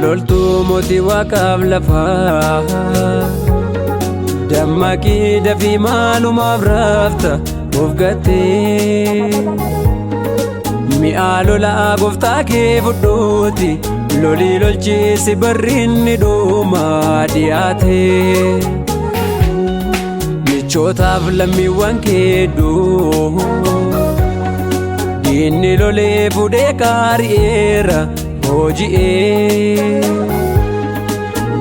Yaa loltuu mootii waaqaaf lafaa, dammaqii dafii, maalumaaf rafta of gattee? Mi'a lolaa gooftaa kee fudhuuti lolii lolchiisi, barrinni dhumaa dhiyaate. Michootaaf lammiiwwan keedduu diinni lolee fudhee qaari'eera booji'ee.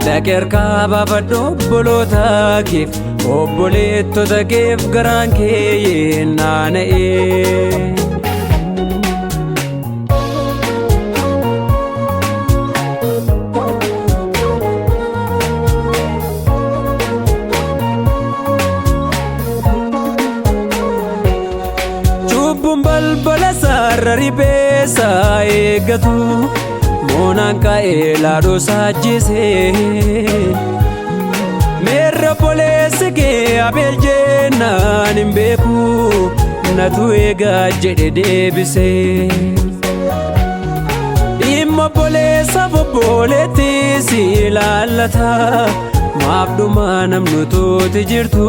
Dhaqee harkaa baafadhu obboloota keef, obboleettota keef garaan kee naana'ee. Cubbuun balbala sarara ripheessa eeggatu, moonaan ka'ee laadhoo saajjisee. Meerra obboleessi kee Abeel jennaan, hin beeku, natu eegaa jedhe deebisee. Dhimma obboleessaaf obboleetti si ilaallata, maaf dhumaa namni utuuti jirtu?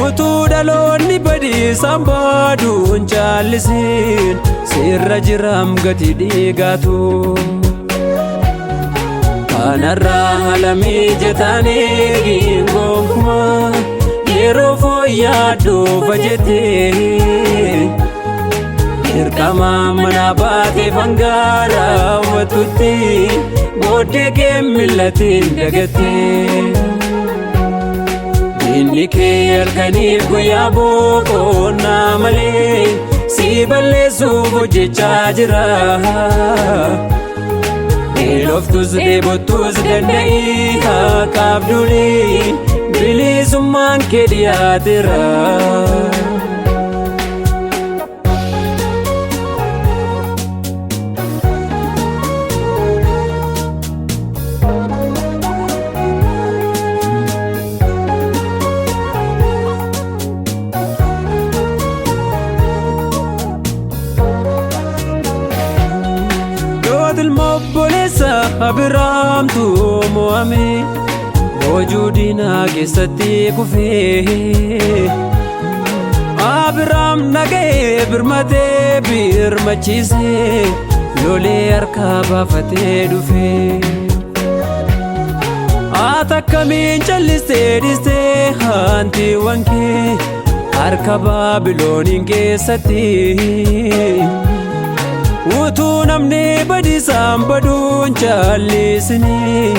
Utuu dhaloonni badiisaan baaduun callisiin, sirra jiraam gati dhiigaatu. Kanarraa haala mijataan eegiin gonkumaa, yeroo fooyyadhuufa jettee dirqama mana baatee fangaara raawwatutti booddee kee millatiin dagattee. Diinni kee halkaniif guyyaa boqonnaa malee si balleessuuf hojjechaa jira. Beeloftus dheebottus danda'ii haqaaf duulii, bilisummaan kee dhiyaateera. Loot ilma obboleessa Abiraamtu mo'ame, boojuu diinaa keessatti kufee. Abiraam dhaga'ee birmatee birmachiisee, lolee harkaa baafatee dhufee. Ati akkamiin callistee dhistee haantiiwwan kee harka Baabilooniin keessatti? Utuu namni badiisaan baduun callisinii,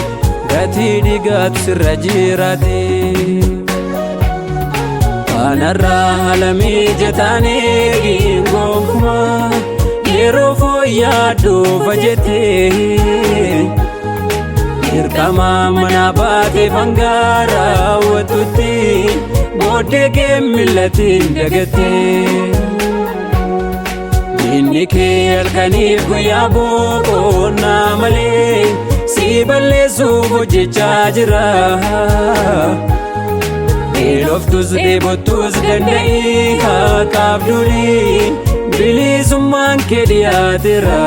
gatii dhiigaatu sirra jiraate. Kanarraa haala mijataan eegiin gonkumaa, yeroo fooyyadhuufa jettee dirqama mana baatee fangaa raawwatutti booddee kee millatiin dagattee. Diinni kee halkaniif guyyaa boqonnaa malee si balleessuuf hojjechaa jira. Beeloftus dheebottus danda'ii haqaaf duulii, bilisummaan kee dhiyaateera.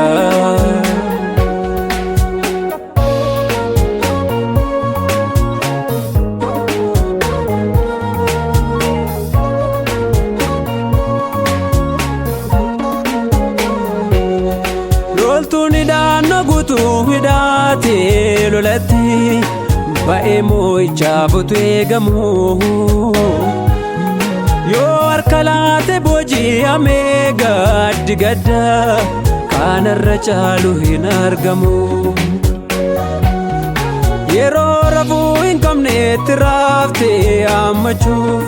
Loltuun hidhaannoo guutuu hidhaatee lolatti ba'ee moo'ichaaf utuu eegamu, yoo harka laate booji'amee gaddi gadda kanarra caalu hin argamu. Yeroo rafuu hin qabnetti raaftee hammachuuf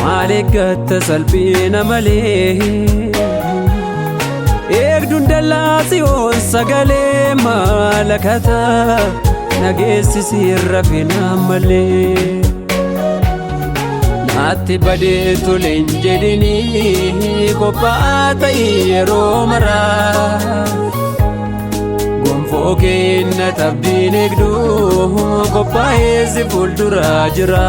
maal eeggatta salphina malee? Eegduun dallaa Tsiyoon sagalee maalakata nageessisiin rafina malee. Naatti badee tole hin jedhinii, qophaa'aa ta'ii yeroo maraa. Gonfoo kenna tabdiin eegduu qophaa'ee si fuulduraa jira.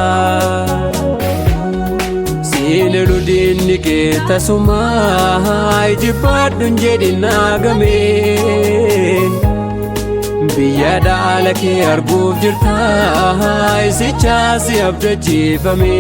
Siin elu diinni kee tasumaa, ijibbaadhu hin jedhin naagamee. Biyya dhaala kee arguuf jirta, isichaa si abdachiifame.